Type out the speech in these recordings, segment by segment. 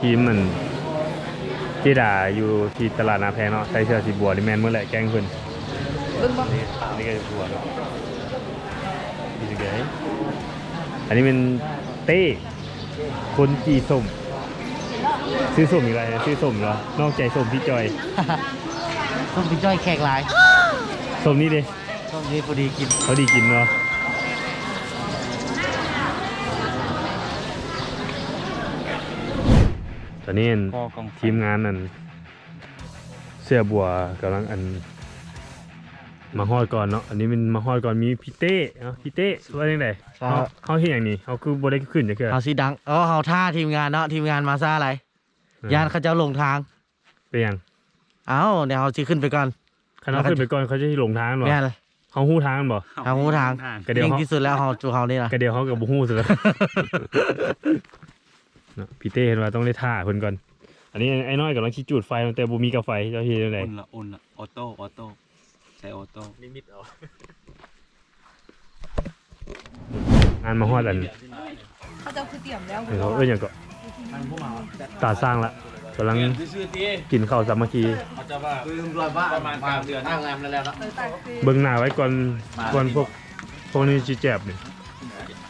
ທີມອັນເຈດາຢູ່ທີ່ຕະຫຼາດນາແພງເນາະ ໃສ່ເສື້ອສີບົວນີ້ແມ່ນໝົດແຫຼະ ແກ້ງເພິ່ນ. ເບິ່ງບໍ່? ນີ້ ນີ້ກໍບົວເນາະ ນີ້ຄື ອັນນີ້ແມ່ນເຕ້ ຄົນຈີ່ສົ້ມ ຊື່ສົ້ມອີກແລ້ວ ຊື່ສົ້ມເນາະ ນອກໃຈສົ້ມພີ່ຈ້ອຍ ສົ້ມພີ່ຈ້ອຍແຂກຫຼາຍ ສົ້ມນີ້ເດ້. ຊ່ວງນີ້ພໍດີກິນ ພໍດີກິນເນາະ. ຕອນນີ້ອັນ ກໍກອງໄຟ ທີມງານອັນເສື້ອບົວກຳລັງອັນ ມາຮອດກ່ອນເນາະ ອັນນີ້ແມ່ນມາຮອດກ່ອນ ມີພີ່ເຕ້ເນາະ ພີ່ເຕ້ວ່າຈັ່ງໃດ? ເຮົາ ເຮົາເຮັດຫຍັງນີ້ ເຮົາຄືບໍ່ໄດ້ຂຶ້ນຈັກເທື່ອ? ເຮົາຊິດັງ ເອີ ເຮົາຖ້າທີມງານເນາະ ທີມງານມາຊ້າຫຼາຍ ເອີ ຢ້ານເຂົາເຈົ້າຫຼົງທາງ. ເປັນຫຍັງ? ເອົ້າ ດຽວເຮົາຊິຂຶ້ນໄປກ່ອນ ຄັນເຮົາຂຶ້ນໄປກ່ອນ ເຂົາຈະຫຼົງທາງແມ່ນບໍ່? ແມ່ນ ເຮົາຮູ້ທາງແມ່ນບໍ່? ເຮົາຮູ້ທາງ ກໍດຽວເຮົາ ທີ່ສຸດແລ້ວເຮົາ ເຮົານີ້ນະ ກໍດຽວເຮົາກໍບໍ່ຮູ້ຊິລະເນາະ. ພີ່ເຕ້ເຫັນວ່າຕ້ອງໄດ້ຖ້າເພິ່ນກ່ອນ ອັນນີ້ອ້າຍນ້ອຍກຳລັງຊິຈູດໄຟ ແຕ່ບໍ່ມີກາໄຟ ເຈົ້າເຮັດຈັ່ງໃດ? ອຸ່ນລະ ອຸ່ນລະ ອໍໂຕ້ ອໍໂຕ້ ໃຊ້ອໍໂຕ້ ນິມິດເອົາ. ງານມາຮອດອັນ ເຂົາເຈົ້າຄືຕຽມແລ້ວ ເອີ ເຂົາເອີ້ນຫຍັງເກາະ ຕາຊ່າງລະ ກຳລັງກິນເຂົ້າສາມັກຄີ. ເບິ່ງໜ້າໄວ້ກ່ອນ ກ່ອນພວກ ພວກນີ້ຊິແຈບນີ້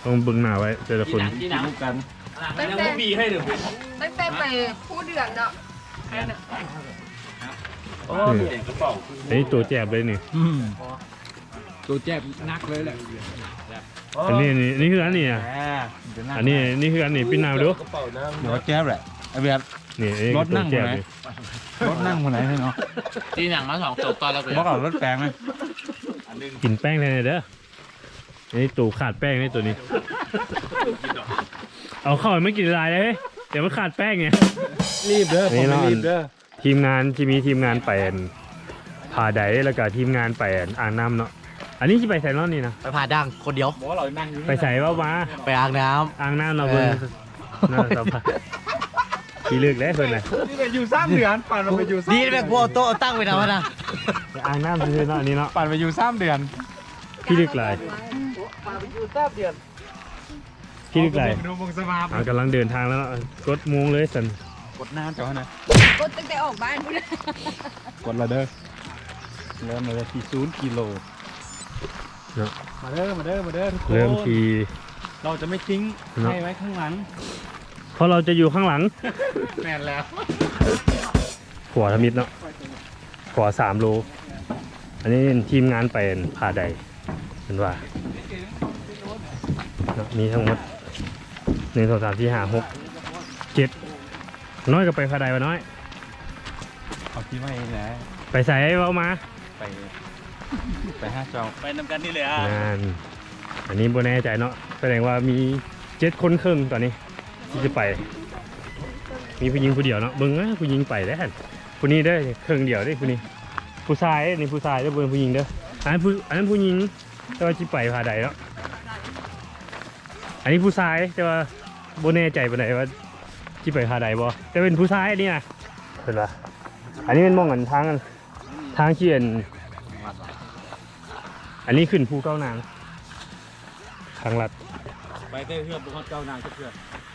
ຕ້ອງເບິ່ງໜ້າໄວ້ແຕ່ລະຄົນ. ຕັ້ງແຕ່ ຕັ້ງແຕ່ໄປພູເດືອນເນາະ ອັນນີ້ໂຕແຈບເລີຍນີ້. ໂຕແຈບໜັກເລີຍແຫຼະ ອັນນີ້ ອັນນີ້ ອັນນີ້ຄືອັນນີ້ນະ ອ່າ ອັນນີ້ ອັນນີ້ຄືອັນນີ້ ປິ່ນໜ້າມາດູ ກະເປົານ້ຳ ດຽວແຈບແຫຼະ ໄອ້ແບບ ນີ້ ອັນນີ້ ລົດນັ່ງ ໂຕແຈບນີ້ ລົດນັ່ງຜູ້ໃດເນາະ ທີ່ນັ່ງມາສອງໂຕຕອນແລ້ວ ບໍ່ເອົາລົດແປງນະ ກິນແປ້ງແດ່ເດີ ອັນນີ້ໂຕຂາດແປ້ງນີ້ໂຕນີ້ ເອົາເຂົ້າໃຫ້ມັນກິນຫຼາຍເດ້ ດຽວມັນຂາດແປ້ງນີ້ ຣີບເດີ ນີ້ເນາະ ຕ້ອງໄປຣີບເດີ. ທີມງານ ທີ່ມີທີມງານໄປອັນຜາໃດ ແລ້ວກະທີມງານໄປອັນອ່າງນ້ຳເນາະ ອັນນີ້ຊິໄປໃສເນາະນີ້ນະ? ໄປຜາດ່າງຄົນດຽວ ໄປໃສເວົ້າມາ ໄປອ່າງນ້ຳ ອ່າງນ້ຳເນາະ ເອີ ເບິ່ງເນາະ ສະພາບ ທີ່ລຶກເດ້ເພິ່ນນະ ນີ້ແມ່ນຢູ່ສາມເດືອນ ປານວ່າໄປຢູ່ສາມ ດີແມ່ນ ເດືອນ ພວກໂຕະຕັ້ງໄວ້ນຳຫັ້ນນະ ອ່າງນ້ຳຊື່ໆເນາະ ອັນນີ້ເນາະ ປານໄປຢູ່ສາມເດືອນ ທີ່ລຶກຫຼາຍ ປານໄປຢູ່ສາມເດືອນ. ທີ່ລຶກຫຼາຍ ເອົາ ກຳລັງເດີນທາງແລ້ວເນາະ ກົດໂມງເລີຍຊັ້ນ ກົດນານເຈົ້າຫັ້ນນະ ກົດຕັ້ງແຕ່ອອກບ້ານພຸ້ນ ກົດລະເດີ ເລີ່ມເລີຍທີ່ສູນກິໂລເນາະ ມາເດີ ມາເດີ ມາເດີທຸກຄົນ ເລີ່ມທີ່ ເຮົາຈະໄມ່ຖິ້ງເນາະ ໃຫ້ໄວ້ຂ້າງຫຼັງ ເພາະເຮົາຈະຢູ່ຂ້າງຫຼັງ ແມ່ນແລ້ວ ຂົວທຳອິດເນາະ ຂົວສາມໂລ ອັນນີ້ທີມງານໄປອັນຜາໃດ ເພິ່ນວ່າເນາະ ມີທັງໝົດ ໜຶ່ງ ສອງ ສາມ ສີ່ ຫ້າ ຫົກ ເຈັດ ນ້ອຍກໍໄປຜາໃດວະນ້ອຍ ເອົາທີ່ໄວ້ແຫຼະ ໄປໃສເວົ້າມາ ໄປ ໄປຫາເຈົ້າ ໄປນຳກັນນີ້ແຫຼະ ນັ້ນ ອັນນີ້ບໍ່ແນ່ໃຈເນາະ ສະແດງວ່າມີເຈັດຄົນເຄິ່ງຕອນນີ້ ທີ່ຈະໄປ ມີຜູ້ຍິງຜູ້ດຽວເນາະ ເບິ່ງເອີ ຜູ້ຍິງໄປແລ້ວຫັ້ນ ຜູ້ນີ້ເດີ ເຄິ່ງດຽວເດ້ຜູ້ນີ້ ຜູ້ຊາຍເດ້ ນີ້ຜູ້ຊາຍເດີ ບໍ່ແມ່ນຜູ້ຍິງເດີ ອັນນັ້ນຜູ້ ອັນນັ້ນຜູ້ຍິງ ແຕ່ວ່າຊິໄປຜາໃດເນາະ ອັນນີ້ຜູ້ຊາຍ ແຕ່ວ່າບໍ່ແນ່ໃຈປານໃດວ່າຊິໄປຜາໃດບໍ່ ແຕ່ເປັນຜູ້ຊາຍອັນນີ້ນະ ເຫັນປະ ອັນນີ້ແມ່ນໝ່ອງອັນທາງ ທາງທີ່ອັນ ອັນນີ້ຂຶ້ນພູເກົ້ານາງ ທາງລັດ ໄປແຕ່ເຮືອບໍ່ຮອດເກົ້ານາງຈັກເທື່ອ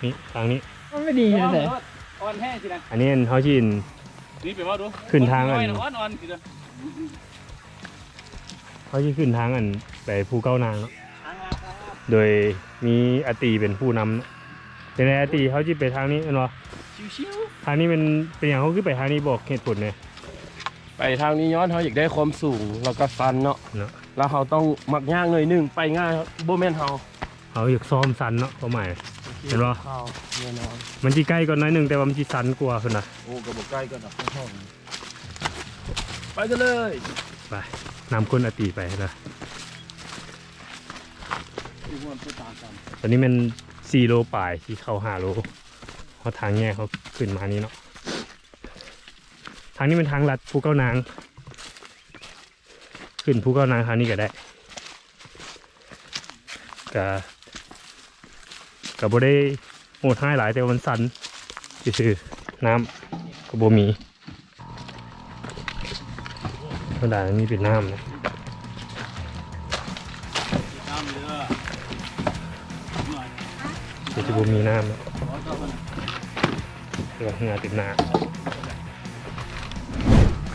ນີ້ທາງນີ້ ມັນບໍ່ດີເລີຍ ອ່ອນແຮງຊິນະ ອັນນີ້ເຮົາຊິ ນີ້ໄປເວົ້າດູ ຂຶ້ນທາງອັນ ອ່ອນໆຊິນະ ເຮົາຊິຂຶ້ນທາງອັນໄປພູເກົ້ານາງເນາະ ໂດຍມີອາຕີເປັນຜູ້ນຳເນາະ ຈັ່ງໃດອາຕີ ເຮົາຊິໄປທາງນີ້ແມ່ນບໍ່ ຊິວໆ ທາງນີ້ແມ່ນ ເປັນຫຍັງເຮົາຄືໄປທາງນີ້ ບອກເຫດຜົນແດ່. ໄປທາງນີ້ຍ້ອນເຮົາຢາກໄດ້ຄວາມສູງ ແລ້ວກໍຊັນເນາະ ເນາະ ແລ້ວເຮົາຕ້ອງມັກຍາກໜ້ອຍໜຶ່ງ ໄປງ່າຍບໍ່ແມ່ນເຮົາ ເຮົາຢາກຊ້ອມຊັນເນາະ ຄວາມໝາຍ ໂອເຄ ແມ່ນບໍ່ ແນ່ນອນ ມັນຊິໃກ້ກວ່າໜ້ອຍໜຶ່ງ ແຕ່ວ່າມັນຊິຊັນກວ່າພຸ້ນນະ ໂອ້ ກໍບໍ່ໃກ້ກັນດອກ ໄປກັນເລີຍ ໄປ ນຳຄົນອາຕີໄປນະ ຕອນນີ້ແມ່ນສີ່ໂລປາຍ ຊິເຂົ້າຫ້າໂລ ຮອດທາງແຍກ ເຮົາຂຶ້ນມານີ້ເນາະ ທາງນີ້ແມ່ນທາງລັດພູເກົ້ານາງ ຂຶ້ນພູເກົ້ານາງທາງນີ້ກໍໄດ້ ກະ ກະບໍ່ໄດ້ໂຫດຮ້າຍຫຼາຍ ແຕ່ວ່າມັນຊັນຊື່ໆ ນ້ຳກໍບໍ່ມີ ທຳມະດານີ້ເປັນນ້ຳ ແຕ່ຊິບໍ່ມີນ້ຳ. ເຫື່ອເຕັມໜ້າ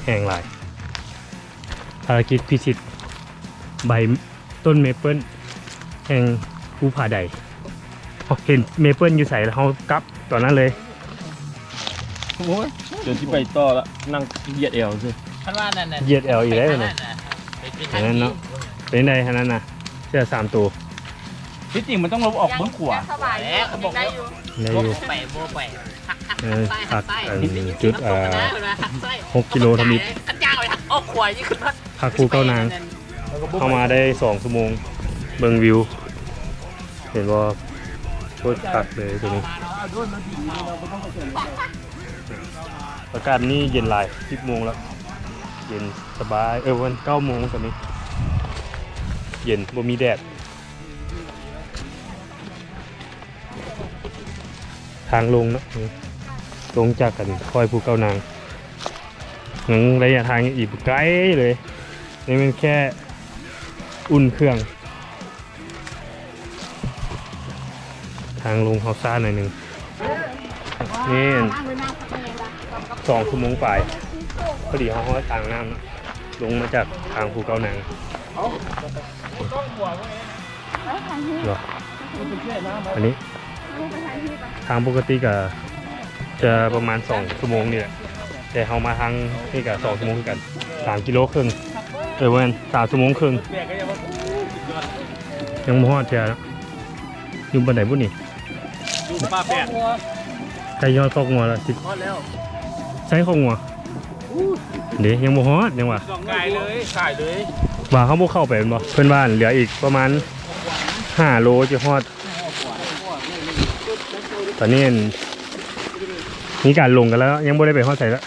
ແຮງຫຼາຍ. ພາລະກິດພິຊິດໃບຕົ້ນເມເປິ້ນແຫ່ງພູຜາໃດ. ເຫັນເມເປິ້ນຢູ່ໃສ ແລ້ວເຮົາກັບຕອນນັ້ນເລີຍ. ໂອ້ຍ ເດີນຊິໄປຕໍ່ລະ ນັ່ງຢຽດແອວຊື່. ຄັນວ່ານັ້ນນະ ຢຽດແອວອີກແລ້ວນະ. ອັນນັ້ນເນາະ ເປັນໃດອັນນັ້ນນະ ເສື້ອສາມໂຕ. ທີ່ຈິງມັນຕ້ອງລົບອອກເບື້ອງຂວາ. ສະບາຍຢູ່ ໄດ້ຢູ່ ໄດ້ຢູ່. ໄປບໍ່ໄປ ເອີ ພັກອັນຈຸດ ເອີ ຫົກກິໂລທຳອິດ ຄັນຍ່າງໄປທາງອອກຂວາ ຍິ່ງຂຶ້ນຮອດ ພັກພູເກົ້ານາງ. ເຮົາມາໄດ້ສອງຊົ່ວໂມງ ເບິ່ງວິວ ເຫັນບໍ່? ໂຄດຄັກເລີຍຕົວນີ້. ອາກາດນີ້ເຢັນຫຼາຍ ສິບໂມງແລ້ວ ເຢັນສະບາຍ. ເອີ ປະມານເກົ້າໂມງຕອນນີ້ ເຢັນ ບໍ່ມີແດດ. ທາງລົງເນາະ ລົງຈາກອັນຄ້ອຍພູເກົ້ານາງ ຍັງໄລຍະທາງຍັງອີກໄກເລີຍ. ນີ້ແມ່ນແຄ່ອຸ່ນເຄື່ອງ. ທາງລົງເຮົາຊ້າໜ້ອຍໜຶ່ງ. ນີ້ສອງຊົ່ວໂມງປາຍ ພໍດີເຮົາຮອດອ່າງນ້ຳ ລົງມາຈາກທາງພູເກົ້ານາງ. ເອີ ທາງນີ້ ເນາະ ອັນນີ້ທາງປົກກະຕິກະຈະປະມານສອງຊົ່ວໂມງນີ້ແຫຼະ ແຕ່ເຮົາມາທາງນີ້ກະສອງຊົ່ວໂມງຄືກັນ ສາມກິໂລເຄິ່ງ. ເອີ ບໍ່ແມ່ນ ສາມຊົ່ວໂມງເຄິ່ງ ຍັງບໍ່ຮອດເທື່ອ. ຢູ່ປານໃດບຸນີ້? ຢູ່ປ່າແປດ ໃກ້ຮອດຄອກງົວແລ້ວ. ຮອດແລ້ວ ໃສ່ຄອກງົວເດ້ ຍັງບໍ່ຮອດ ຍັງວ່າ ກາຍເລີຍ ກາຍເລີຍ. ວ່າເຮົາບໍ່ເຂົ້າໄປແມ່ນບໍ່? ເພິ່ນວ່າເຫຼືອອີກປະມານຫ້າໂລຈະຮອດ. ຕອນນີ້ມີການລົງກັນແລ້ວ ຍັງບໍ່ໄດ້ໄປຮອດໃສລະ.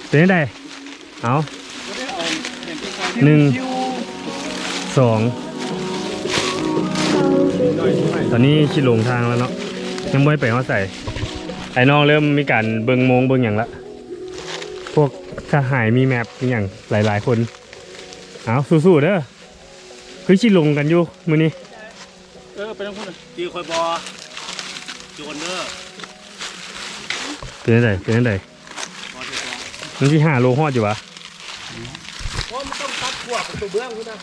ເປັນຈັ່ງໃດ? ເອົາ ໜຶ່ງ ສອງ ຕອນນີ້ຊິລົງທາງແລ້ວເນາະ ຍັງບໍ່ໄດ້ໄປຮອດໃສ. ໄອ້ນ້ອງເລີ່ມມີການເບິ່ງໂມງເບິ່ງຫຍັງລະ ພວກສະຫາຍມີແມັບອີຫຍັງຫຼາຍໆຄົນ. ເອົາ ສູ້ໆເດີ ຄືຊິລົງກັນຢູ່ມື້ນີ້. ເອີ ໄປທາງພຸ້ນ ຈື່ຂ້ອຍບໍ່? ໂຈນເດີ. ເປັນຈັ່ງໃດ? ເປັນຈັ່ງໃດ? ມັນຊິຫ້າໂລຮອດຢູ່ຫວາ? ໂອ້ ມັນຕ້ອງຕັດຂວບໄປຕົວເບື້ອງພຸ້ນນະ.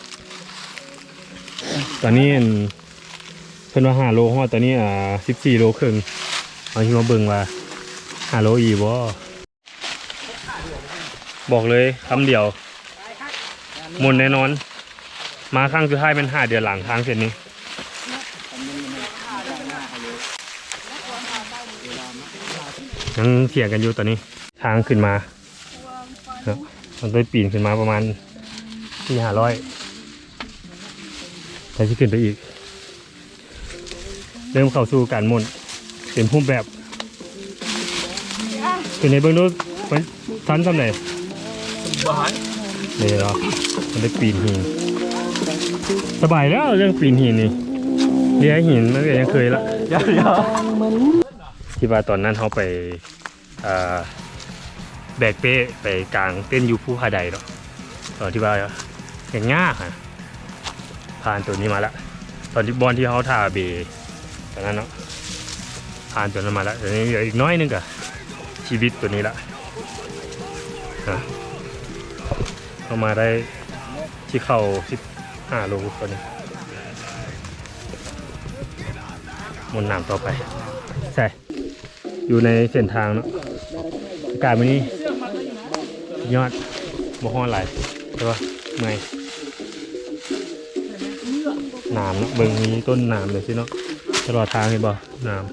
ຕອນນີ້ອັນ ເພິ່ນວ່າຫ້າໂລຮອດ ຕອນນີ້ ອ່າ ສິບສີ່ໂລເຄິ່ງ. ເຮົາຊິມາເບິ່ງວ່າຫ້າໂລອີ່ບໍ່. ບອກເລີຍຄຳດຽວ ມ່ວນແນ່ນອນ. ມາຄັ້ງສຸດທ້າຍແມ່ນຫ້າເດືອນຫຼັງ ທາງເສັ້ນນີ້. ຍັງຖຽງກັນຢູ່ຕອນນີ້. ທາງຂຶ້ນມາເນາະ ມັນໄດ້ປີນຂຶ້ນມາປະມານສີ່ຫ້າຮ້ອຍ ແລ້ວຊິຂຶ້ນໄປອີກ. ເລີ່ມເຂົ້າສູ່ການມ້ວນເຕັມຮູບແບບ. ຂຶ້ນໃຫ້ເບິ່ງດູ ມັນຊັນສ່ຳໃດ? ບໍ່ທັນ ນີ້ເນາະ ມັນໄດ້ປີນຫີນ. ສະບາຍແລ້ວເລື່ອງປີນຫີນນີ້ ເລຍຫີນມັນກະຍັງເຄີຍລະ. ທີ່ວ່າຕອນນັ້ນເຮົາໄປ ອ່າ ແບກເປ້ໄປກາງເຕັນຢູ່ພູຜາໃດເນາະ ຕອນທີ່ວ່າຍາກໆຫັ້ນ ຜ່ານໂຕນີ້ມາລະ ຕອນທີ່ບ່ອນທີ່ເຮົາຖ້າເບຕອນນັ້ນເນາະ ຜ່ານໂຕນັ້ນມາລະ. ຕອນນີ້ເຫຼືອອີກໜ້ອຍໜຶ່ງກະຊີວິດໂຕນີ້ລະ ເຮົາມາໄດ້ ຊິເຂົ້າສິບຫ້າໂລຕອນນີ້ ໝູນນ້ຳຕໍ່ໄປ. ໃສ່ ຢູ່ໃນເສັ້ນທາງເນາະ ອາກາດມື້ນີ້ຍອດ ບໍ່ຮ້ອນຫຼາຍ ແຕ່ວ່າເມື່ອຍ. ໜາມເນາະ ເບິ່ງມີຕົ້ນໜາມຈັ່ງຊີ້ເນາະ ຕະຫຼອດທາງ ເຫັນບໍ່? ໜາມ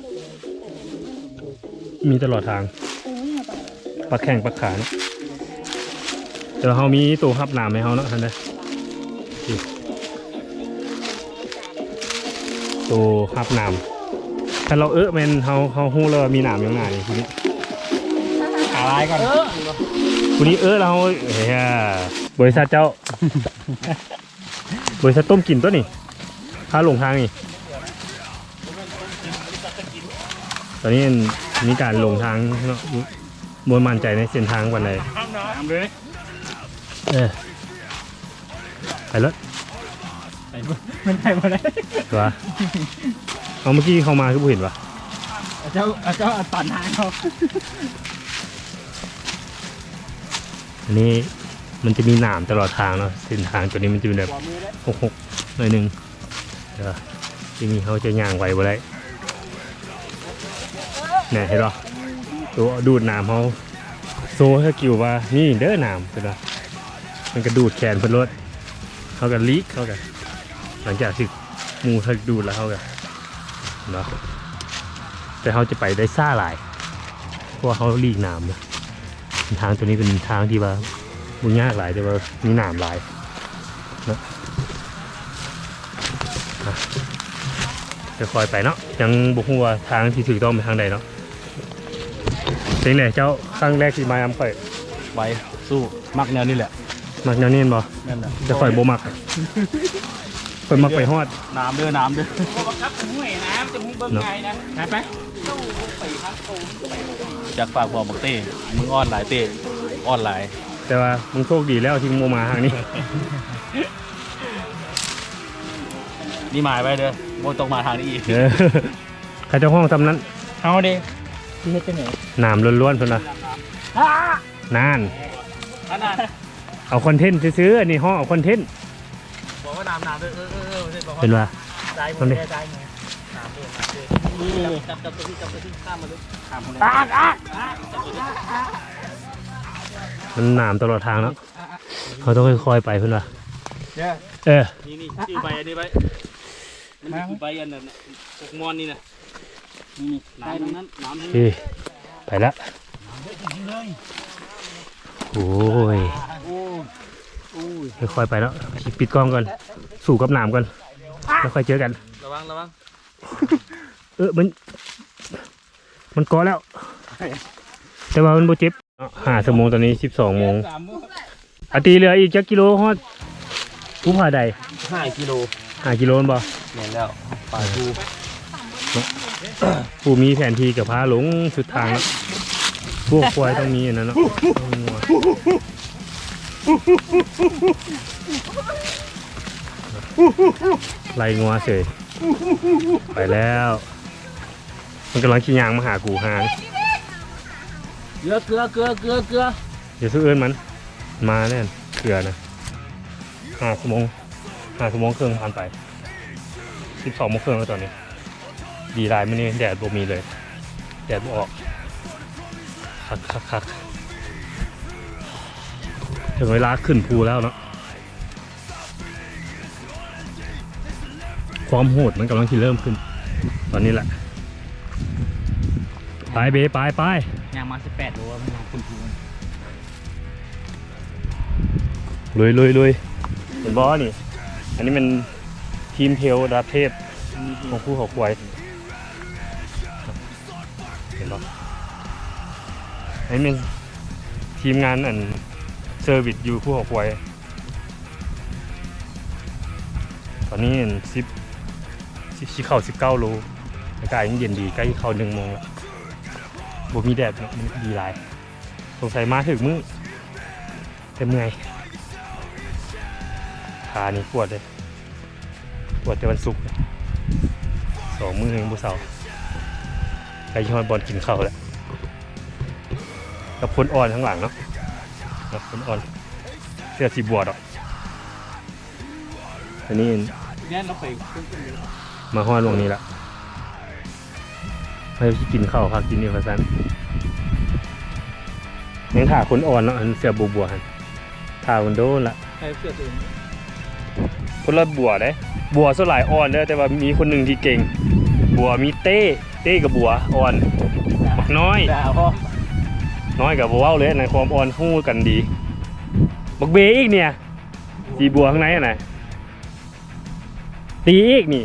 ມີຕະຫຼອດທາງ ປັກແຂ້ງປັກຂາເນາະ. ແຕ່ວ່າເຮົາມີໂຕຮັບໜາມໃຫ້ເຮົາເນາະ ຫັ້ນເດ້ ໂຕຮັບໜາມ. ຄັນເຮົາເອີແມ່ນເຮົາ ເຮົາຮູ້ແລ້ວວ່າມີໜາມຢູ່ຂ້າງໜ້ານີ້ ຜູ້ນີ້ ຫາລາຍກ່ອນ ຜູ້ນີ້ເອີແລ້ວເຮົາ ເອີ ບໍລິສັດເຈົ້າ ບໍລິສັດຕົ້ມກິນຕົວນີ້ ພາຫຼົງທາງນີ້. ຕອນນີ້ມີການຫຼົງທາງເນາະ ບໍ່ໝັ້ນໃຈໃນເສັ້ນທາງປານໃດ. ເອີ ໄປເລີຍ ມັນໄປບໍ່ໄດ້ ວ່າ ເອົາ ເມື່ອກີ້ເຂົ້າມາຄືບໍ່ເຫັນວະ? ເຈົ້າ ເຈົ້າຕັນທາງເຂົາ. ອັນນີ້ມັນຈະມີໜາມຕະຫຼອດທາງເນາະ ເສັ້ນທາງຕົວນີ້ມັນຈະເປັນແບບຫົກໆ ໜ້ອຍໜຶ່ງ ເອີ ທີ່ນີ້ເຮົາຈະຍ່າງໄວບໍ່ໄດ້ ແນ່ ເຫັນບໍ່? ຕົວດູດໜາມເຮົາໂຊໃຫ້ກິວວ່າ ນີ້ເດີໜາມ ເຫັນບໍ່? ມັນກະດູດແຂນເພິ່ນໂລດ ເຮົາກະຫຼີກ ເຮົາກະ ຫຼັງຈາກທີ່ໝູ່ຖືກດູດແລ້ວ ເຮົາກະເນາະ ແຕ່ເຮົາຈະໄປໄດ້ຊ້າຫຼາຍ ເພາະວ່າເຮົາຫຼີກໜາມນະ. ທາງຕົວນີ້ເປັນທາງທີ່ວ່າບໍ່ຍາກຫຼາຍ ແຕ່ວ່າມີໜາມຫຼາຍເນາະ. ອ່ະ ຄ່ອຍໆໄປເນາະ ຍັງບໍ່ຮູ້ວ່າທາງທີ່ຖືກຕ້ອງໄປທາງໃດເນາະ. ເປັນໃດເຈົ້າ ຄັ້ງແລກທີ່ມານຳຂ້ອຍ? ໄວ ສູ້ ມັກແນວນີ້ແຫຼະ. ມັກແນວນີ້ແມ່ນບໍ່? ແມ່ນແຫຼະ ແຕ່ຂ້ອຍບໍ່ມັກ ຂ້ອຍມັກໄປຮອດ. ໜາມເດີ ໜາມເດີ ບໍ່ບັງຄັບຫ້ວຍນະ ຈະຮູ້ເບິ່ງໄກນະ ໄປ ໄປ. ຢາກຝາກບອກບັກເຕ້ ມຶງອ່ອນຫຼາຍເຕ້ ອ່ອນຫຼາຍ ແຕ່ວ່າມຶງໂຊກດີແລ້ວທີ່ມຶງບໍ່ມາທາງນີ້ ມີໝາຍໄວ້ເດີ ບໍ່ຕ້ອງມາທາງນີ້ອີກ. ເອີ ເຂົາເຈົ້າຮ້ອງສ່ຳນັ້ນ ເຮົາເດ ຊິເຮັດຈັ່ງໃດ? ໜາມລ້ວນໆ ເພິ່ນວ່າ. ນານ ອັນນັ້ນ ເອົາຄອນເທັນຊື່ໆ ອັນນີ້ຮ້ອງເອົາຄອນເທັນ ບອກວ່າໜາມໆ ເດີ ເອີໆໆ ເຫັນວ່າ ຕາຍໝົດ ຕາຍໝົດ ໜາມເດີ ໜາມເດີ ຈັບ ຈັບຕົວນີ້ ຈັບຕົວນີ້ ຂ້າມມາເລີຍ ຂ້າມມາເລີຍ ມັນໜາມຕະຫຼອດທາງເນາະ ເຮົາຕ້ອງຄ່ອຍໆໄປ ເພິ່ນວ່າ ເດີ ເອີ ນີ້ ນີ້ ຈື່ໃບອັນນີ້ໄວ້ ມັນຄືໃບອັນນັ້ນນະ ພວກມ່ອນນີ້ນະ ນີ້ໆ ໜາມທັງນັ້ນ ໜາມທັງນັ້ນ ເອີ ໄປລະ ໂອ້ຍ ໂອ້ຍ ໂອ້ຍ ຄ່ອຍໆໄປເນາະ ປິດກ້ອງກ່ອນ ສູ້ກັບໜາມກ່ອນ ແລ້ວຄ່ອຍເຈີກັນ ລະວັງ ລະວັງ ເອີ ມັນ ມັນເກາະແລ້ວ ແຕ່ວ່າມັນບໍ່ເຈັບເນາະ. ຫ້າຊົ່ວໂມງ ຕອນນີ້ສິບສອງໂມງ ອາ ຕີເຫຼືອອີກຈັກກິໂລຮອດພູຜາໃດ? ຫ້າກິໂລ ຫ້າກິໂລແມ່ນບໍ່? ແມ່ນແລ້ວ ປາຍພູ ຜູ້ມີແຜນທີ່ກໍພາລົງສຸດທາງເນາະ ພວກຄວາຍຕ້ອງມີອັນນັ້ນເນາະ ໄລ່ງົວເສີຍ ໄປແລ້ວ ມັນກຳລັງຊິຍ່າງມາຫາກູ ຫາງ ເກືອ ເກືອ ເກືອ ເກືອ ເກືອ ຢ່າສູ່ເອີ້ນມັນ ມາແລ້ວ ເກືອນະ. ຫ້າຊົ່ວໂມງ ຫ້າຊົ່ວໂມງເຄິ່ງຜ່ານໄປ ສິບສອງໂມງເຄິ່ງແລ້ວຕອນນີ້. ດີຫຼາຍມື້ນີ້ແດດບໍ່ມີເລີຍ ແດດບໍ່ອອກ ຄັກໆໆ ເຖິງເວລາຂຶ້ນພູແລ້ວເນາະ. ຄວາມໂຫດມັນກຳລັງຊິເລີ່ມຂຶ້ນຕອນນີ້ແຫຼະ. ໄປເບ ໄປ ໄປ ຍ່າງມາສິບແປດໂລ ມັນຍັງຂຶ້ນພູ ລຸຍ ລຸຍ ລຸຍ. ເຫັນບໍ່ນີ້? ອັນນີ້ແມ່ນທີມເທຣລລະດັບເທບຂອງພູເຂົາຄວາຍ. ເຫັນບໍ່? ອັນນີ້ແມ່ນທີມງານອັນເຊີວິດຢູ່ພູເຂົາຄວາຍ. ຕອນນີ້ອັນສິບ ສິບ ຊິເຂົ້າສິບເກົ້າໂລ ອາກາດຍັງເຢັນດີ ໃກ້ເຂົ້າໜຶ່ງໂມງແລ້ວ ບໍ່ມີແດດເນາະ ມັນດີຫຼາຍ. ສົງໄສມາຖືກມື້ ແຕ່ເມື່ອຍ ຂານີ້ປວດເລີຍ ປວດແຕ່ວັນສຸກ ສອງມື້ຍັງບໍ່ເຊົາ. ໃກ້ຊິຮອດບ່ອນກິນເຂົ້າແລ້ວ ກັບຄົນອ່ອນທາງຫຼັງເນາະ ກັບຄົນອ່ອນ ເສື້ອສີບົວດອກ. ອັນນີ້ ແມ່ນເຮົາໄປ ມາຮອດໝ່ອງນີ້ລະ ໃຫ້ກິນເຂົ້າ ພາກິນນີ້ວ່າຊັ້ນ. ຍັງຖ້າຄົນອ່ອນເນາະ ອັນເສື້ອບົວໆຫັ້ນ ຖ້າຄົນໂດນລະ ໃສ່ເສື້ອຕົວເອງ ຄົນລະບົວເດ້. ບົວສ່ວນຫຼາຍອ່ອນເດີ ແຕ່ວ່າມີຄົນໜຶ່ງທີ່ເກັ່ງ ບົວມີເຕ້ ເຕ້ກັບບົວອ່ອນ ບັກນ້ອຍ ນ້ອຍກໍບໍ່ເວົ້າເລີຍ ໃນຄວາມອ່ອນຮູ້ກັນດີ. ບັກເບອີກເນຍ ຕີບົວຂ້າງໃນຫັ້ນນະ ຕີອີກນີ້.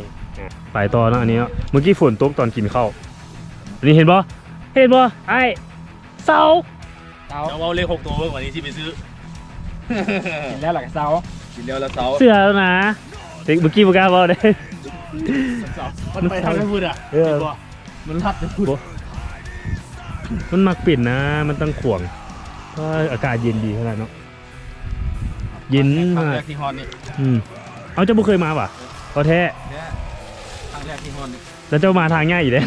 ໄປຕໍ່ເນາະ ອັນນີ້ເນາະ ເມື່ອກີ້ຝົນຕົກຕອນກິນເຂົ້າ. ອັນນີ້ເຫັນບໍ່? ເຫັນບໍ່ອ້າຍ? ເຊົາ ເຊົາ ເຈົ້າເວົ້າເລກຫົກໂຕເບິ່ງ ວັນນີ້ຊິໄປຊື້. ກິນແລ້ວລະກະເຊົາ ກິນແລ້ວລະເຊົາ ເຊື່ອແລ້ວນະ. ເມື່ອກີ້ບໍ່ກ້າເວົ້າເດ້ ມັນເຊົາ ມັນໄປທາງພຸ້ນອະ. ເອີ ມັນລັດໄປພຸ້ນ ມັນມັກເປັນນະ ມັນຕັ້ງຂວາງ. ອາກາດເຢັນດີຂະໜາດເນາະ. ເຢັນ ຄັ້ງແລກທີ່ຮອດນີ້. ອືມ ເອົາ ເຈົ້າບໍ່ເຄີຍມາຫວາ? ບໍ່ແທ້ ແທ້ ຄັ້ງແລກທີ່ຮອດນີ້. ແລ້ວເຈົ້າມາທາງໃຫຍ່ເດ້.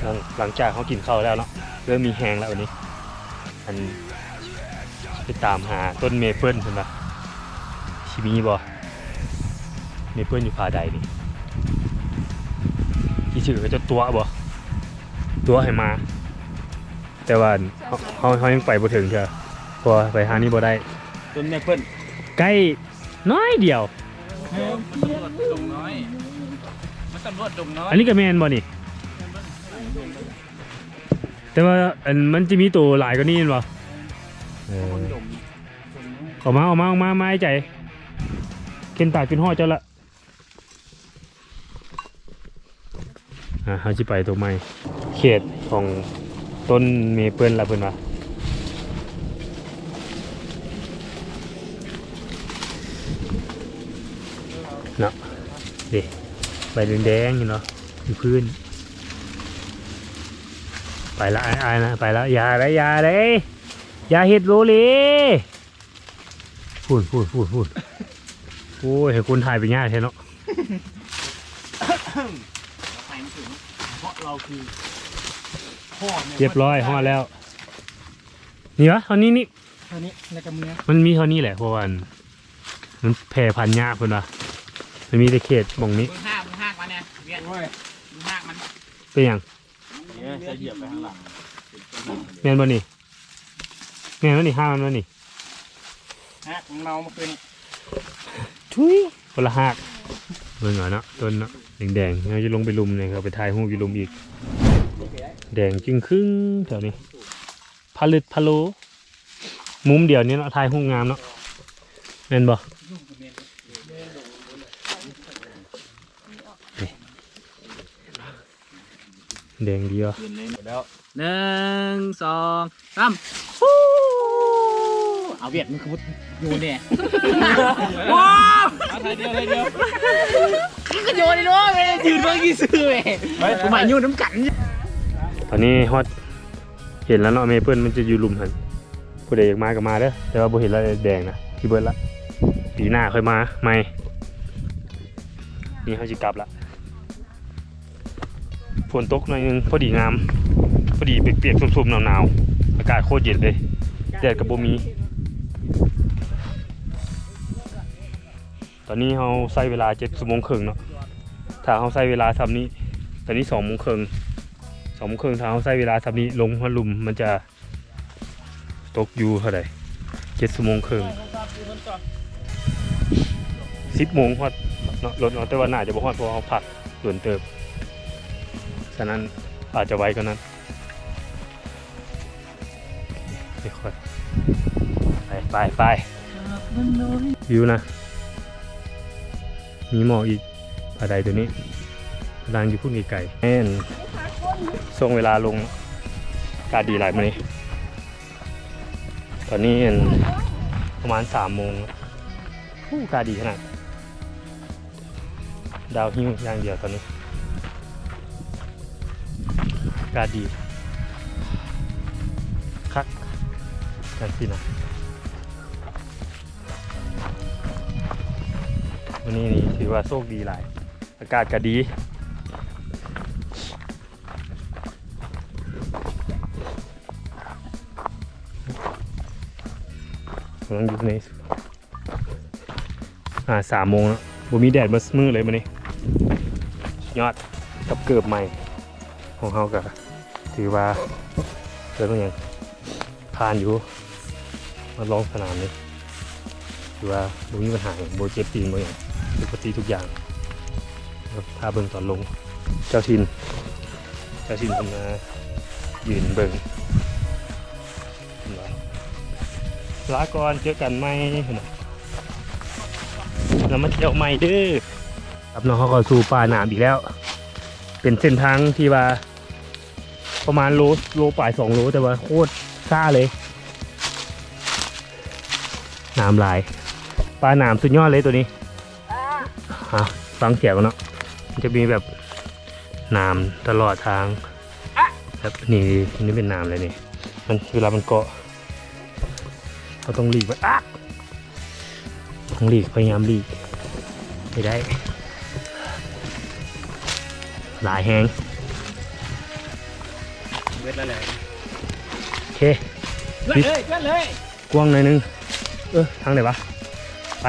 ຫຼັງ ຫຼັງຈາກເຮົາກິນເຂົ້າແລ້ວເນາະ ເລີ່ມມີແຮງແລ້ວບັດນີ້. ອັນ ໄປຕາມຫາຕົ້ນເມເປິ້ນເພິ່ນວ່າ ຊິມີບໍ່? ເມເປິ້ນຢູ່ຜາໃດນີ້? ຊິຖືເຂົາເຈົ້າຕົວະບໍ່? ຕົວະໃຫ້ມາ. ແຕ່ວ່າເຮົາ ເຮົາ ເຮົາຍັງໄປບໍ່ເຖິງເທື່ອ ເພາະວ່າໄປທາງນີ້ບໍ່ໄດ້. ຕົ້ນເມເປິ້ນ ໃກ້ໜ້ອຍດຽວ. ມາສຳຫຼວດດົງນ້ອຍ ມາສຳຫຼວດດົງນ້ອຍ. ອັນນີ້ກໍແມ່ນບໍ່ນີ້? ແຕ່ວ່າ ອັນ ມັນຈະມີໂຕຫຼາຍກວ່ານີ້ແມ່ນບໍ່? ເອີ ເອົາມາ ເອົາມາ ເອົາມາ ມາໃຫ້ໃຈ ເຂັນຕາຂຶ້ນຮອດເຈົ້າລະ. ອ່າ ເຮົາຊິໄປຕົວໃໝ່ ເຂດຂອງຕົ້ນເມເປິ້ນລະເພິ່ນວ່າເນາະ. ເດ້ ໃບແດງໆຢູ່ເນາະ ຢູ່ພື້ນ. ໄປລະ ອ້າຍໆນະ ໄປລະ. ຢ່າເດ້ ຢ່າເດ້ ຢ່າເຮັດໂລເລ. ພຸ້ນ ພຸ້ນ ພຸ້ນ ພຸ້ນ. ໂອ້ຍ ໃຫ້ຄົນຖ່າຍໄປຍາກແທ້ເນາະ. ເຮົາໄປບໍ່ເຖິງ ເພາະເຮົາຄື ຮຽບຮ້ອຍ ຮອດແລ້ວ. ນີ້ຫວາ ເທົ່ານີ້ນີ້ ເທົ່ານີ້ ແລ້ວກໍເມືອ. ມັນມີເທົ່ານີ້ແຫຼະ ເພາະວ່າ ອັນ ມັນແຜ່ພັນຍາກເພິ່ນວ່າ ມັນມີແຕ່ເຂດໝ່ອງນີ້. ເບິ່ງຮາກ ເບິ່ງຮາກມັນແດ່ ວຽນ ໂອ້ຍ ເບິ່ງຮາກມັນ. ເປັນຫຍັງ? ເອີ ຈະຢຽບໄປທາງຫຼັງ. ແມ່ນບໍ່ນີ້? ແມ່ນບໍ່ນີ້? ຮາກມັນບໍ່ນີ້? ຮາກມັນເມົາເມື່ອຄືນນີ້. ທຸຍ ຄົນລະຮາກ. ເບິ່ງເອົາເນາະ ຕົ້ນເນາະ ແດງໆ. ເຮົາຈະລົງໄປລຸ່ມນີ້ ເຮົາໄປຖ່າຍຮູບຢູ່ລຸ່ມອີກ. ແດງຈຶ່ງຄຶ່ງແຖວນີ້ ຜະລຶດຜະໂລ. ມຸມດຽວນີ້ເນາະ ຖ່າຍຮູບງາມເນາະ ແມ່ນບໍ່? ນີ້ ແດງດີວະ. ໜຶ່ງ ສອງ ສາມ. ເອົາ ຫວຽດ ມຶງຄືບໍ່ໂຍນແດ່. ວ້າວ ເອົາ ໄທດຽວ ໄທດຽວ ກະໂຍນນີ້ເນາະ ແມ່ນຢືນເບິ່ງຊື່ໆ. ເອີ ໄປ ມາໂຍນນຳກັນ. ຕອນນີ້ຮອດ ເຫັນແລ້ວເນາະ ເມເປິ້ນມັນຈະຢູ່ລຸ່ມຫັ້ນ. ຜູ້ໃດຢາກມາກໍມາເດີ ແຕ່ວ່າບໍ່ເຫັນລະແດງນະ ຊິເບິດລະ. ປີໜ້າຄ່ອຍມາໃໝ່. ນີ້ເຮົາຊິກັບລະ. ຝົນຕົກໜ້ອຍໜຶ່ງ ພໍດີງາມ ພໍດີປຽກໆ ຊຸ່ມໆ ໜາວໆ. ອາກາດໂຄດເຢັນເລີຍ ແດດກໍບໍ່ມີ. ຕອນນີ້ເຮົາໃຊ້ເວລາເຈັດຊົ່ວໂມງເຄິ່ງເນາະ. ຖ້າເຮົາໃຊ້ເວລາສ່ຳນີ້ ຕອນນີ້ສອງໂມງເຄິ່ງ ສອງໂມງເຄິ່ງ ຖ້າເຮົາໃຊ້ເວລາສ່ຳນີ້ລົງຮອດລຸ່ມ ມັນຈະຕົກຢູ່ເທົ່າໃດ? ເຈັດຊົ່ວໂມງເຄິ່ງ ສິບໂມງຮອດເນາະ ລົດເນາະ. ແຕ່ວ່າໜ້າຈະບໍ່ຮອດ ເພາະວ່າເຮົາພັກດົນເຕີບ. ສະນັ້ນອາດຈະໄວກວ່ານັ້ນ. ຄ່ອຍໆ ໄປ ໄປ ໄປ. ວິວນະ ມີໝອກອີກ. ຜາໃດຕົວນີ້ ລາງຢູ່ພຸ້ນໄກໆ. ແມ່ນຊ່ວງເວລາລົງ ອາກາດດີຫຼາຍມື້ນີ້. ຕອນນີ້ ອັນ ປະມານສາມໂມງ. ໂອ້ ອາກາດດີຂະໜາດ. ດາວຫິ້ວຢ່າງດຽວຕອນນີ້ ອາກາດດີຄັກ ຈັ່ງຊີ້ນະ. ມື້ນີ້ນີ້ຖືວ່າໂຊກດີຫຼາຍ ອາກາດກະດີ. ກຳລັງຢູ່ໃນ ອ່າ ສາມໂມງເນາະ ບໍ່ມີແດດເບິດມື້ເລີຍມື້ນີ້. ຍອດ ກັບເກີບໃໝ່ຂອງເຮົາກະຖືວ່າ ເອີ້ນວ່າຫຍັງ ຜ່ານຢູ່. ມາລອງສະໜາມນີ້ ຖືວ່າບໍ່ມີບັນຫາຫຍັງ ບໍ່ເຈັບຕີນບໍ່ຫຍັງ ປົກກະຕິທຸກຢ່າງ. ຖ້າເບິ່ງຕອນລົງ ເຈົ້າຖິ່ນ ເຈົ້າຖິ່ນເພິ່ນມາຢືນເບິ່ງ. ລາກ່ອນ ເຈີກັນໃໝ່ ແລ້ວມາທ່ຽວໃໝ່ເດີ. ຄັບເນາະ ເຮົາເຂົ້າສູ່ປ່າໜາມອີກແລ້ວ. ເປັນເສັ້ນທາງທີ່ວ່າປະມານໂລ ໂລປາຍສອງໂລ ແຕ່ວ່າໂຄດຊ້າເລີຍ. ໜາມຫຼາຍ ປ່າໜາມສຸດຍອດເລີຍໂຕນີ້. ອ່ະ ຟັງສຽງເນາະ ມັນຈະມີແບບໜາມຕະຫຼອດທາງ. ແບບນີ້ ນີ້ເປັນໜາມເລີຍນີ້ ມັນ ເວລາມັນເກາະ ເຮົາຕ້ອງຫຼີກໄປ. ອາ! ຕ້ອງຫຼີກ ພະຍາຍາມຫຼີກໃຫ້ໄດ້. ຫຼາຍແຮງ. ເບິດແລ້ວແຫຼະ ໂອເຄ ເພື່ອນເອີຍ ເພື່ອນເອີຍ ກວ້າງໜ້ອຍໜຶ່ງ ເອີ ທາງໃດວະ ໄປ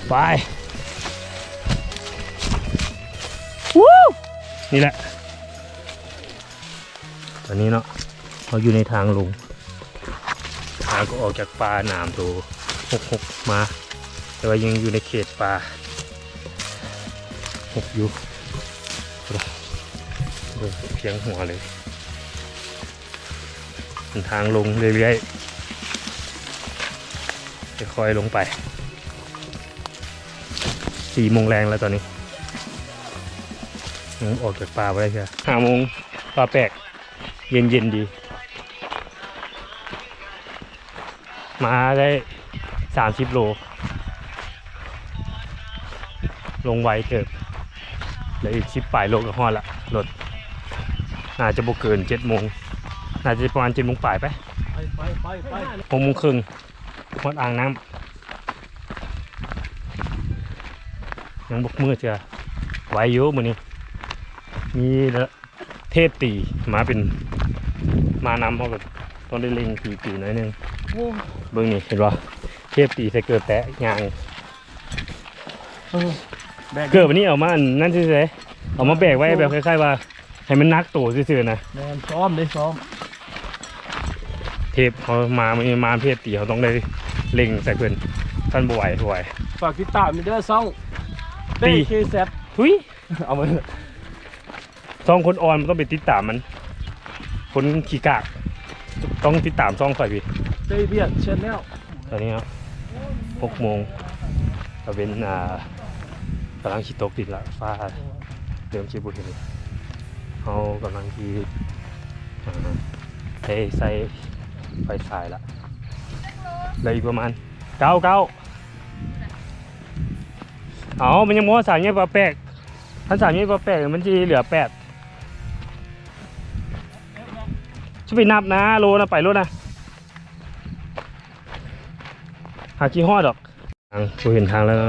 ໄປ ວູ້ ນີ້ແຫຼະ ຕອນນີ້ເນາະ ເຮົາຢູ່ໃນທາງລົງ ຫາກໍອອກຈາກປ່າໜາມໂຕຫົກຫົກມາ ແຕ່ວ່າຍັງຢູ່ໃນເຂດປ່າຫົກຢູ່ ເບິ່ງພຽງຫົວເລີຍ ເປັນທາງລົງເລື້ອຍໆ ຄ່ອຍໆລົງໄປ ສີ່ໂມງແລງແລ້ວຕອນນີ້ ຍັງອອກຈາກປ່າບໍ່ໄດ້ເທື່ອ ຫ້າໂມງ ປ່າແປກ ເຢັນໆດີ ມາໄດ້ສາມສິບໂລ ລົງໄວເຕີບ ແລ້ວອີກສິບປາຍໂລກໍຮອດລະ ລົດ ໜ້າຈະບໍ່ເກີນເຈັດໂມງ ໜ້າຈະປະມານເຈັດໂມງປາຍໄປ ໄປ ໄປ ໄປ ໄປ ຫົກໂມງເຄິ່ງ ຮອດອ່າງນ້ຳ ຍັງບໍ່ມືດເທື່ອ ໄວຢູ່ມື້ນີ້ ມີເທບຕີມາເປັນ ມານຳ ເຮົາກໍຕ້ອງໄດ້ເລັ່ງຕີ ຕີໜ້ອຍໜຶ່ງ ໂອ້ ເບິ່ງນີ້ເຫັນບໍ່ ເທບຕີໃສ່ເກີບແຕະຍ່າງ ເອີ ແບກ ເກີບອັນນີ້ເອົາມາອັນນັ້ນຊື່ໆ ເອົາມາແບກໄວ້ແບບຄ້າຍໆວ່າ ໃຫ້ມັນໜັກໂຕຊື່ໆນະ ແມ່ນ ຊ້ອມເດ້ ຊ້ອມ ເທບເຮົາມາ ມາເທບຕີ ເຮົາຕ້ອງໄດ້ເລັ່ງໃສ່ເພິ່ນ ຄັນບໍ່ໄຫວ ບໍ່ໄຫວ ຝາກຕິດຕາມເດີຊ່ອງ ຕີ ເຕ້ ເຄແຊັດ ທຸຍ ເອົາມາ ຊ່ອງຄົນອ່ອນ ບໍ່ຕ້ອງໄປຕິດຕາມມັນ ຄົນຂີ້ກາກ ຕ້ອງຕິດຕາມຊ່ອງຂ້ອຍພີ້ ເຕ້ ວຽກ Channel ຕອນນີ້ເນາະ ຫົກໂມງ ຕາເວັນ ອ່າ ກຳລັງຊິຕົກດິນລະ ຟ້າເລີ່ມຊິບໍ່ເຫັນລະ ເຮົາກຳລັງຊິ ອ່າ ໄດ້ໃສ່ໄຟສາຍລະ ເຫຼືອອີກປະມານເກົ້າ ເກົ້າ ເອົ້າ ມັນຍັງບໍ່ຮອດສາມແຍກປາແປກ ຄັນສາມແຍກປາແປກມັນຊິເຫຼືອແປດ ຊິໄປນັບນະ ໂລນະ ໄປໂລດນະ ຫາຊິຮອດດອກ ທາງ ບໍ່ເຫັນທາງແລ້ວ ຕ້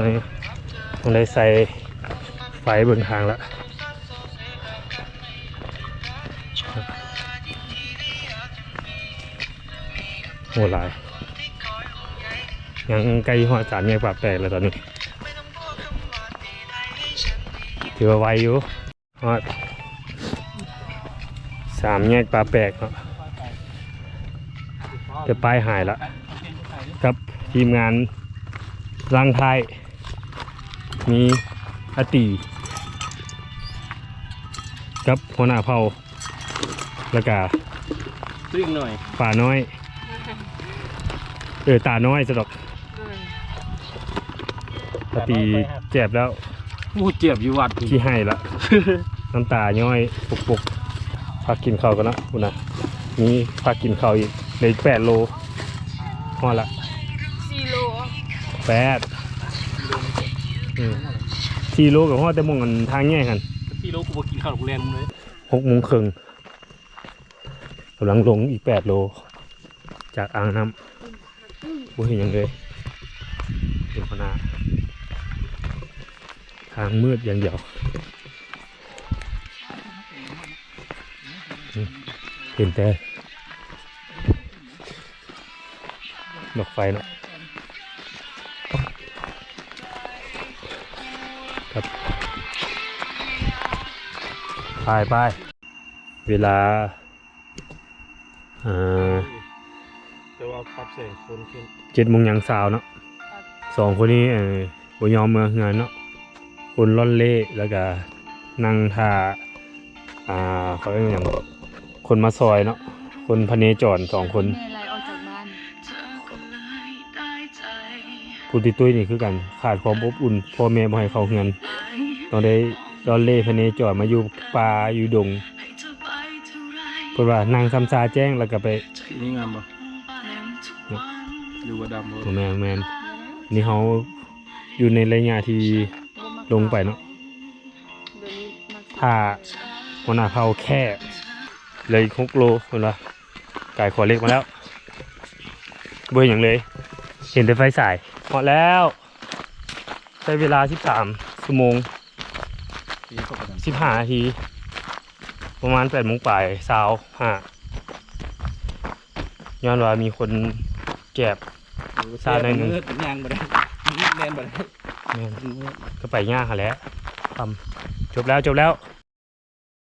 ອງໄດ້ໃສ່ໄຟເບິ່ງທາງລະ ໂອ້ ຫຼາຍ ຍັງໃກ້ຮອດສາມແຍກປາກແຕກແລ້ວຕອນນີ້ ຖືວ່າໄວຢູ່. ຮອດສາມແຍກປາແປກເນາະ ແຕ່ປ້າຍຫາຍລະ ກັບທີມງານຫຼັງທ້າຍ ມີອາຕີ ກັບຫົວໜ້າເຜົ່າ ແລ້ວກະ ຕົວອີກໜ້ອຍ ປານ້ອຍ ເອີ ຕານ້ອຍຊະດອກ ໂດຍ ຕາຕີແຈບແລ້ວ ໂອ້ ເຈັບຢູ່ວັດ ຊິໄຫ້ລະ ນ້ຳຕາຍ້ອຍປົກໆ ພັກກິນເຂົ້າກ່ອນເນາະ ພຸ້ນນະ ມີພັກກິນເຂົ້າອີກ ເຫຼືອອີກແປດໂລ ຮອດລະ ສີ່ໂລ ແປດ ອືມ ສີ່ໂລກໍຮອດແຕ່ໝ່ອງອັນທາງແຍກຫັ້ນ ສີ່ໂລ ກູບໍ່ກິນເຂົ້າ ກູແລ່ນເລີຍ ຫົກໂມງເຄິ່ງ ກຳລັງລົງອີກແປດໂລ ຈາກອ່າງນ້ຳ ບໍ່ເຫັນຫຍັງເລີຍ ເຫັນພະນາ ທາງມືດຢ່າງດຽວ ເຫັນແຕ່ດອກໄຟເນາະ ຄັບ ໄປໆ ເວລາ ອ່າ ແຕ່ວ່າປັບແສງຄົນຂຶ້ນ ເຈັດໂມງຫຍັງຊາວເນາະ ສອງຄົນນີ້ ເອີ ບໍ່ຍອມເມືອເຮືອນເນາະ ຄົນລ່ອນເລ ແລ້ວກະນັ່ງຖ້າ ອ່າ ເຂົາເອີ້ນຫຍັງ ຄົນມາຊ່ອຍເນາະ ຄົນພະເນຈອນສອງຄົນ ແມ່ໄລ່ອອກຈາກບ້ານ ຜູ້ຕິດຕຸ້ຍນີ້ຄືກັນ ຂາດຄວາມອົບອຸ່ນ ພໍ່ແມ່ບໍ່ໃຫ້ເຂົ້າເຮືອນ ຕ້ອງໄດ້ລ່ອນເລພະເນຈອນມາຢູ່ປ່າຢູ່ດົງ ເພິ່ນວ່ານັ່ງຊຳຊາແຈ້ງ ແລ້ວກໍໄປ ສີນີ້ງາມບໍ່? ເນາະ ຫຼືວ່າດຳບໍ່? ບໍ່ແມ່ນ ແມ່ນ ນີ້ເຮົາຢູ່ໃນໄລຍະທີ່ລົງໄປເນາະ ຖ້າຫົວໜ້າເຜົ່າແຄ່ ເຫຼືອອີກຫົກໂລ ເພິ່ນວ່າ ກາຍຂົວເຫຼັກມາແລ້ວ ບໍ່ເຫັນຫຍັງເລີຍ ເຫັນແຕ່ໄຟສາຍ ຮອດແລ້ວ ໃຊ້ເວລາສິບສາມຊົ່ວໂມງ ສິບຫ້ານາທີ ປະມານແປດໂມງປາຍຊາວຫ້າ ຍ້ອນວ່າມີຄົນແກບ ຊາໜ້ອຍໜຶ່ງ ມືດ ຍ່າງບໍ່ໄດ້ ແລ່ນບໍ່ໄດ້ ແມ່ນ ກໍໄປຍາກຫັ້ນແຫຼະ ຕ່ຳ ຈົບແລ້ວ ຈົບແລ້ວ.